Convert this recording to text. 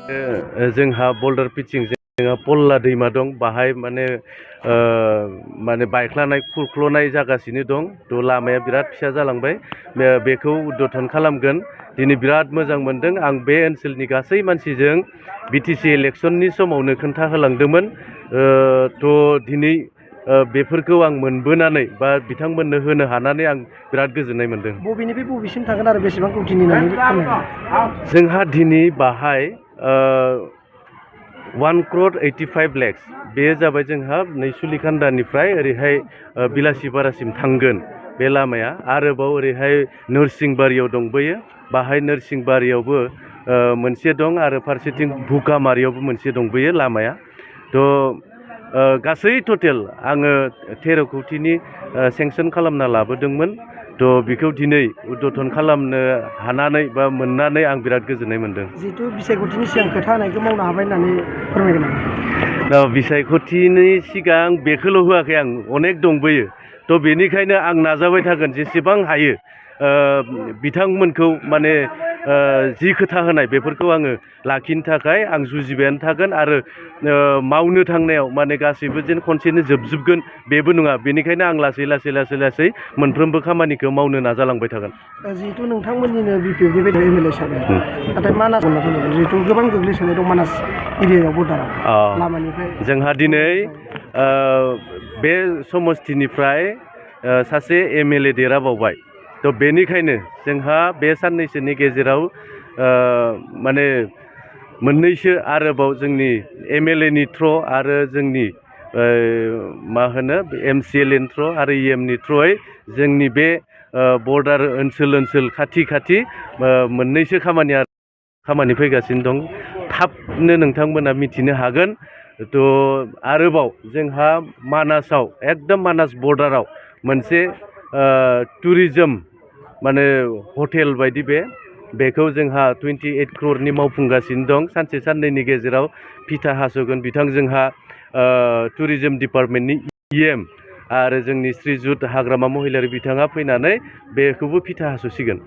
जोंहा बल्डार पिचिं जोंहा पल्ला दैमा दं बाहाय माने बायख्लानाय खुरख्ल'नाय जागासिनो दं थ' लामाया बिराद फिसा जालांबाय बेखौ उद्घाटन खालामगोन दिनै बिराद मोजां मोनदों आं बे ओनसोलनि गासै मानसिजों बिटिसि इलेक्सननि समावनो खोन्था होलांदोंमोन थ' दिनै बेफोरखौ आं मोनबोनानै बा बिथांमोननो होनो हानानै आं बिराद गोजोननाय मोनदों। बबेनिफ्राय बबेसिम थागोन आरो बेसेबां कौटिनि होननानै फोरमायगोन? जोंहा दिनै बाहाय 1,85 lakhs बेयो जाबाय जोंहा नै सुलिखान्दानिफ्राय ओरैहाय बिलासिपारासिम थांगोन बे लामाया आरोबाव ओरैहाय नोरसिंबारियाव दंबोयो बाहाय नोरसिंबारियावबो मोनसे दं आरो फारसेथिं भुकामारियावबो मोनसे दंबोयो लामाया थ' गासै टटेल आङो 13 कौटिनि सेंसन खालामना लाबोदोंमोन थ' बेखौ दिनै उद्घाटन खालामनो हानानै बा मोननानै आं बिराद गोजोननाय मोनदों। जिहेतु बिसायख'थिनि सिगां खोथा होनायखौ मावनो हाबाय होननानै फोरमायगोन आं। दा बिसायख'थिनि सिगां बेखौल' होआखै आं अनेक दंबोयो थ' बेनिखायनो आं नाजाबाय थागोन जेसेबां हायो बिथांमोनखौ माने जि खोथा होनाय बेफोरखौ आङो लाखिनो थाखाय आं जुजिबायानो थागोन आरो मावनो थांनायाव माने गासैबो जेन खनसेनो जोबजोबगोन बेबो नङा बेनिखायनो आं लासै मोनफ्रोमबो खामानिखौ मावनो नाजालांबाय थागोन। जिहेतु नोंथांमोननिनो बिपिएफनि बायदि एमएलए हिसाबै नाथाय मानास जिहेतु गोबां गोग्लैसोनाय दं मानास एरियायाव बर्डाराव लामानिफ्राय जोंहा दिनै बे समस्थिनिफ्राय सासे एमएलए देरहाबावबाय थ' बेनिखायनो जोंहा बे साननैसोनि गेजेराव माने मोननैसो आरोबाव जोंनि एमएलएनि थ्र' आरो जोंनि मा होनो एमसिएलएनि थ्र' आरो इएमनि थ्र'यै जोंनि बे बर्डार ओनसोल खाथि मोननैसो खामानि फैगासिनो दं थाबनो नोंथांमोना मिथिनो हागोन थ' आरोबाव जोंहा मानासाव एकदम मानास बर्डाराव मोनसे टुरिजम माने हटेल बायदि बेखौ जोंहा 28 crore मावफुंगासिनो दं सानसे साननैनि गेजेराव फिथा हास'गोन बिथां जोंहा टुरिजम डिपार्टमेन्टनि इएम आरो जोंनि श्रीजुत हाग्रामा महिलारि बिथाङा फैनानै बेखौबो फिथा हास'सिगोन।